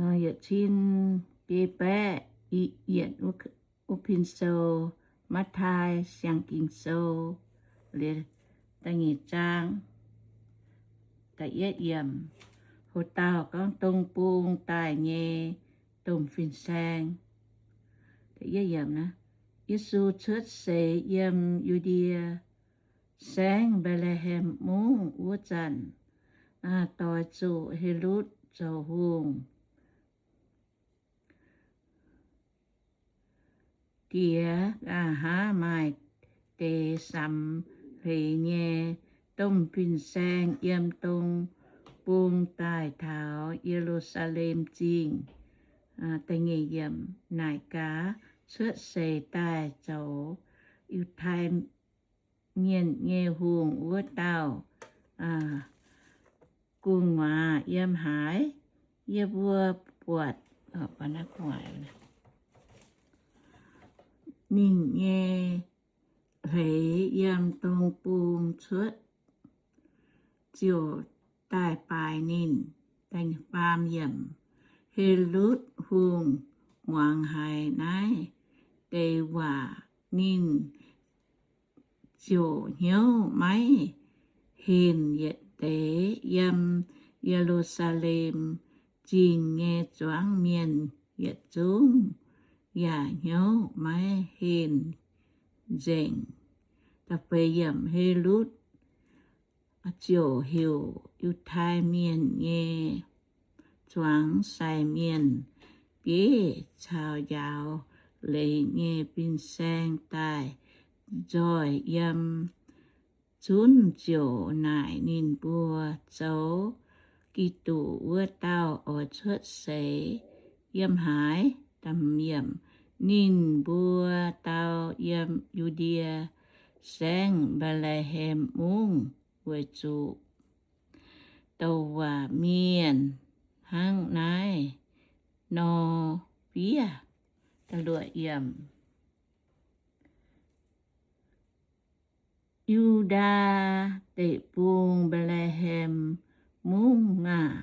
Yietc cin biei baeqv i yietc wuov pin sou, Matv^taai Siang-Ging Sou, da'nyeic zaang, da'yietv yiemc. Hoc dauh gorngv dong bung daaih nyei domh fin-saeng. Yesu cuotv seix yiem Yu^ndie Saengv, Mbetc^le^hem Mungv, wuov zanc doix zuqc Helotv zoux hungh. Diex nqa'haav maaih deix samx hleix nyei domh fin-saeng yiem dong bung daaih taux Ye^lu^saa^lem Zingh. Naaic gaax, cuotv seix daaih zoux Yiutai Mienh nyei hungh wuov dauh gu'nguaaz yiem haaix? Yie mbuo buatc ninh nyei hleix yiem dong bung cuotv, ziouc daaih baaix ninh. Faam yiemc. Helotv Hungh muangx haiz naaiv deix waac, ninh ziouc hnyouv maiv henc yietc deix yiem Ye^lu^saa^lem Zingh nyei zuangx mienh yietc zungv, yaac hnyouv maiv henc nzengc. Helotv ziouc heuc Yiutai Mienh nyei zuangx sai mienh, bieiv caux njaaux leiz nyei fin-saeng daaih nzoih yiem zunv ziouc naaic ninh mbuo, Zoux Giduc wuov dauh oix cuotv seix yiem haaix? Ninh mbuo dau, Yiem Yu^ndie Saengv, Mbetc^le^hem Mungv, weic zuqc douc waac mienh hnangv naaiv nor fiev. Yu^ndaa Deic-Bung, Mbetc^le^hem Mungv aah!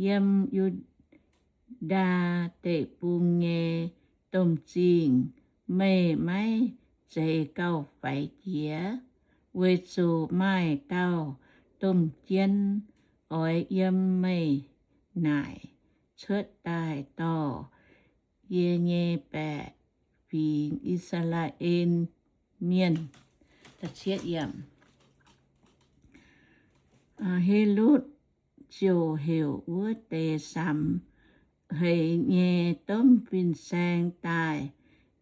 Yiem Yu^ndaa Deic-Bung nyei domh zingh meih maiv zeiz gauh faix jiex, weic zuqc maaih dauh domh jien oix yiem meih naaic cuotv daaih dorh yie nyei baeqc fingx, I^saa^laa^en Mienh. Helotv ziouc heuc wuov deix samx hleix nyei domh fin-saeng daaih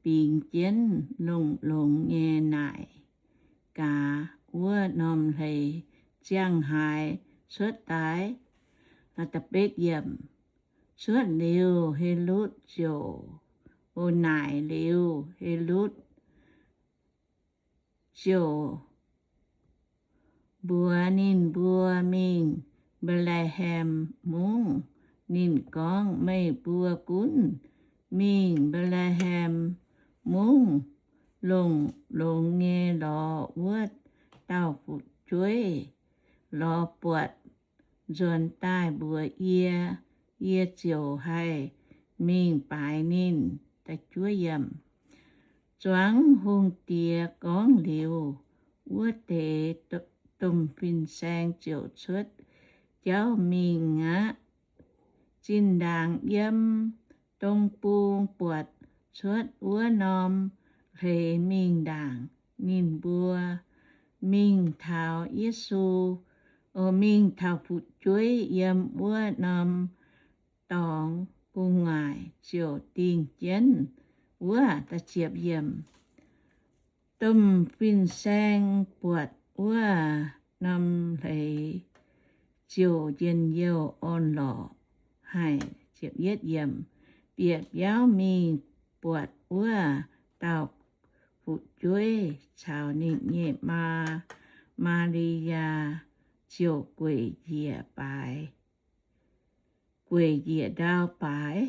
bingx jienv longx-longx nyei naaic gaax wuov norm hleix ziangh haaix cuotv daaih. Cuotv liuz, Helotv ziouc, o, naaic liuz, Helotv ziouc mbuox ninh mbuo mingh Mbetc^le^hem Mungv. Ninh gorngv, Meih mbuo gunv mingh Mbetc^le^hem Mungv, longx-longx nyei lorz wuov dauh fu'jueiv lorz buatc nzuonx daaih mbuox yie, yie ziouc haih mingh baaix ninh. Zuangx hungh diex gorngv liuz, wuov deix domh fin-saeng ziouc cuotv jauv mingh aqv. Zinh ndaangc yiem dong bung buatc cuotv wuov norm hleix mingh ndaangc, ninh mbuo mingh taux Yesu, o, mingh taux fu'jueiv yiem wuov norm dorngx gu'nguaaic ziouc dingh jienv wuov. Domh fin-saeng buatc wuov norm hleix ziouc njien-youh orn-lorqc haic. Bieqc biauv mingh buatc wuov dauh fu'jueiv caux ninh nyei maa, Maa^li^yaa, ziouc gueic njiec baaix, gueic njiec ndau baaix.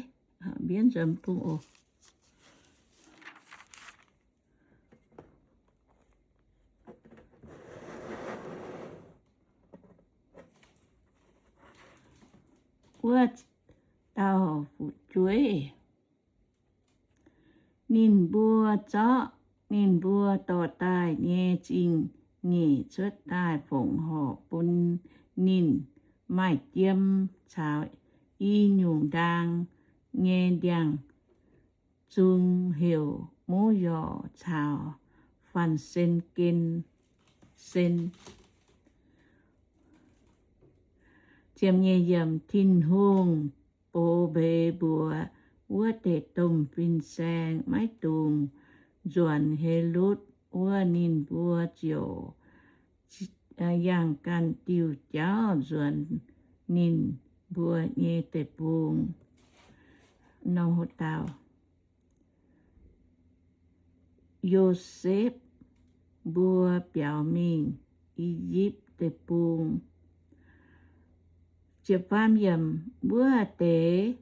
Wuov dauh fu'jueiv. Ninh mbuo zorqv ninh mbuo dorh daaih nyei zingh nyeic cuotv daaih fongc horc bun ninh. Maaih jiem caux i nyungc ndaang nyei ndiangx-zung heuc mouv yorc caux fan-sen gen sen. Tin-Hungh box mbeix mbuox wuov deix domh fin-saeng maiv dungx nzuonx Helotv wuov. Ninh mbuo ziouc yangh ganh diuh jauv nzuonx ninh mbuo nyei deic-bung. Yosepv mbuo biaux mingh I^yipv Deic-Bung. Wuov deix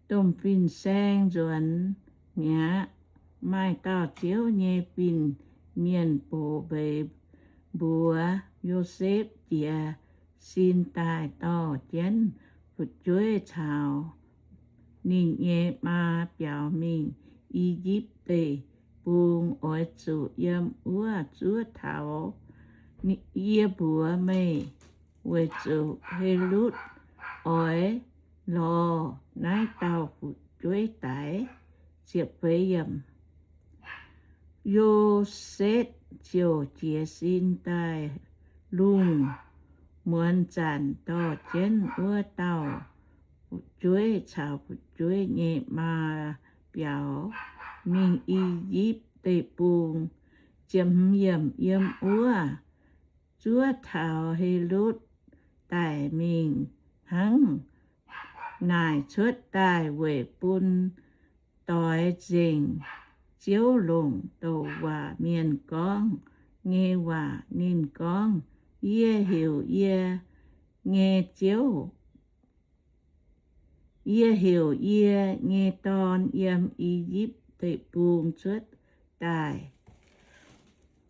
domh fin-saeng nzuonx mi'aqv. Maaih dauh Ziouv nyei fin-mienh box mbeix mbuox Yosepv jiez sin daaih dorh jienv fu'jueiv caux ninh nyei maa biaux mingh I^yipv Deic-Bung, oix zuqc yiem wuov zuov taux yie mbuox meih, weic zuqc Helotv oix lorz naaiv dauh fu'jueiv daix. Yosepv ziouc jiez sin daaih lungh muonz zanc dorh jienv wuov dauh fu'jueiv caux fu'jueiv nyei maa biaux mingh I^yipv Deic-Bung. Yiem wuov zuov taux Helotv daic mingh hnangv naaic cuotv daaih weic bun doix nzengc Ziouv longc douc waac mienh gorngv nyei waac. Ninh gorngv, Yie heuc yie nyei Ziouv, yie heuc yie nyei dorn yiem I^yipv Deic-Bung cuotv daaih.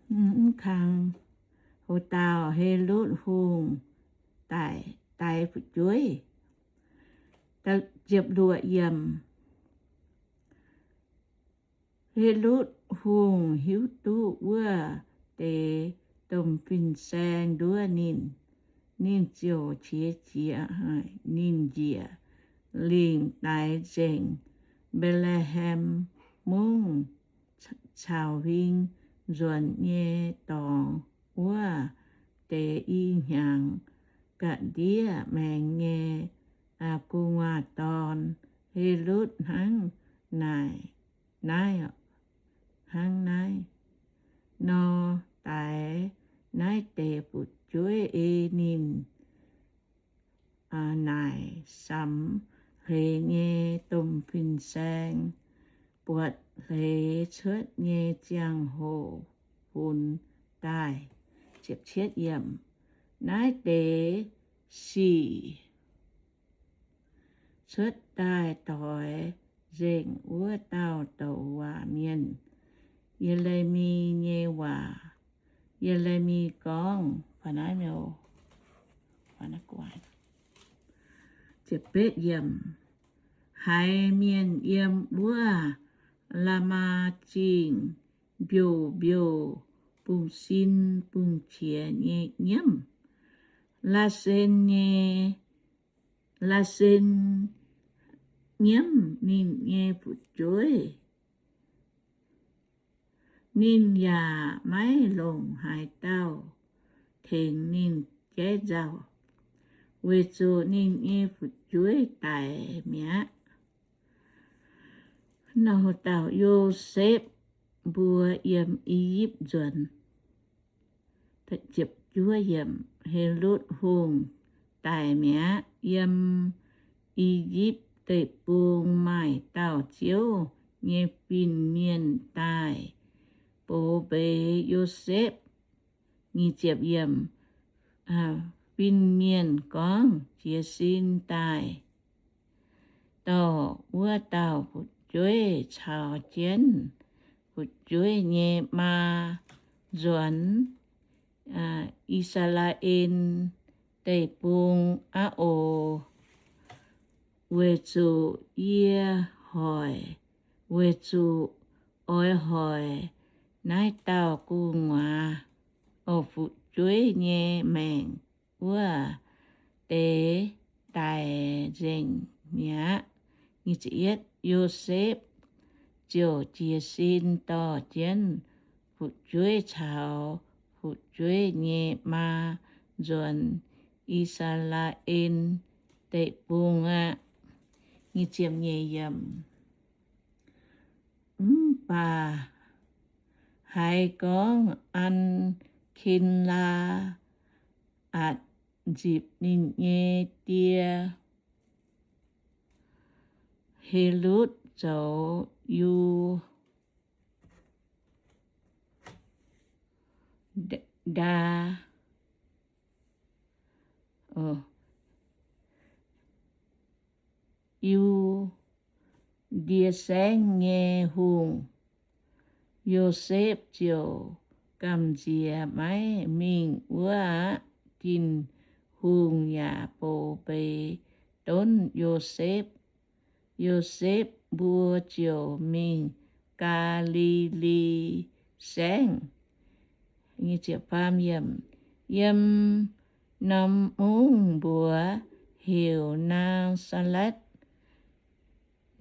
Mv kang, ho dauh Helotv Hungh daix fu'jueiv. Helotv Hungh hiuv duqv wuov deix domh fin-saeng nduov ninh, ninh ziouc qiex jiez haic. Ninh njiec lingc daix nzengc Mbetc^le^hem Mungv caux huing nzuonx nyei dorngx wuov deix i hnyangx ga'ndiev maengx nyei gu'nguaaz-dorn, Helotv, hnangv naaic, naaiv, hnangv naaiv nor daix naaiv deix fu'jueiv ei ninh naaic samx hleix nyei domh fin-saeng buatc hleix cuotv nyei ziangh hoc funx daaih. Naaiv deix sic cuotv daaih doix nzengc wuov dauh douc waac mienh, Ye^le^mi, nyei waac. Ye^le^mi gorngv, haiz mienh yiem wuov Laamaa Zingh mbiouh mbiouh bungx sin bungx qiex nyei nyiemv. Laasen nyei, Laasen nyiemv ninh nyei fu'jueiv. Ninh yaac maiv longc haaix dauh tengx ninh jaiv nzauh, weic zuqc ninh nyei fu'jueiv daic mi'aqv. Nor dauh Yosepv mbuo yiem I^yipv nzuonx. Helotv Hungh daic mi'aqv. Yiem I^yipv Deic-Bung maaih dauh Ziouv nyei fin-mienh daaih box mbeix Yosepv. Fin-mienh gorngv, Jiez sin daaih dorh wuov dauh fu'jueiv caux jienv fu'jueiv nyei maa nzuonx I^saa^laa^en Deic-Bung aqv oc. Weic zuqc yie hoic, weic zuqc oix hoic naaiv dauh gu'nguaaz, o, fu'jueiv nyei maengc wuov deix daic nzengc mi'aqv. Yosepv ziouc jiez sin dorh jienv fu'jueiv caux fu'jueiv nyei maa nzuonx I^saa^laa^en Deic-Bung aqv. Mv baac haiz gorngv An^kin^laa atc nzipc ninh nyei die, Helotv, zoux Yu ndaa, Yu^ndie Saengv nyei hungh, Yosepv ziouc gamh nziex maiv mingh wuov aqv. Tin-Hungh yaac bouc mbeix donv Yosepv. Yosepv mbuo ziouc mingh Gaa^li^li Saengv. Yiem norm mungv mbuox heuc Naa^saa^letv.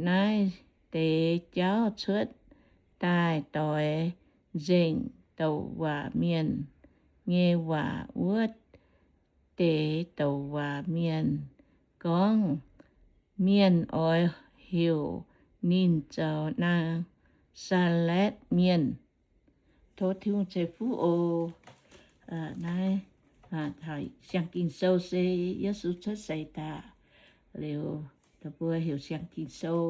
Naaiv deix jauv cuotv daaih doix nzengc douc waac mienh nyei waac. Wuov deix douc waac mienh gorngv, mienh oix heuc ninh zoux Naa^saa^letv Mienh. Tov Tin-Hungh ceix fuqv oc. Naaiv siang Ging-Sou se Yesu cuotv seix daaih liuz, mbuo heuc siang Ging-Sou.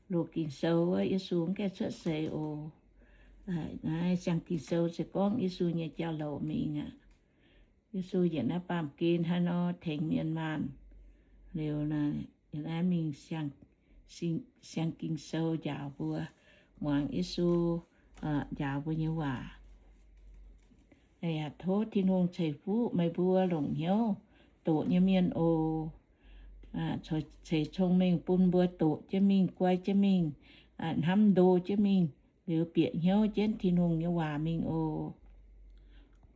Loz Ging-Sou wuov Yesu mv gaengh cuotv seix oc. Naaiv siang Ging-Sou se gorngv Yesu nyei jauv-louc mingh aqv. Yesu yietc naaiv baamh gen hnangv nor tengx mienh maanh. Liuz naaiv mingh siang Ging-Sou njaaux mbuo, muangx Yesu njaaux mbuo nyei waac. Tov Tin-Hungh ceix fuqv meih mbuo longc hnyouv doqc nyei mienh oc. Ceix cong-mengh bun mbuo doqc jienv mingh, guai jienv mingh, hnamv ndo jienv mingh, liuz bieqc hnyouv jienv Tin-Hungh nyei waac mingh oc.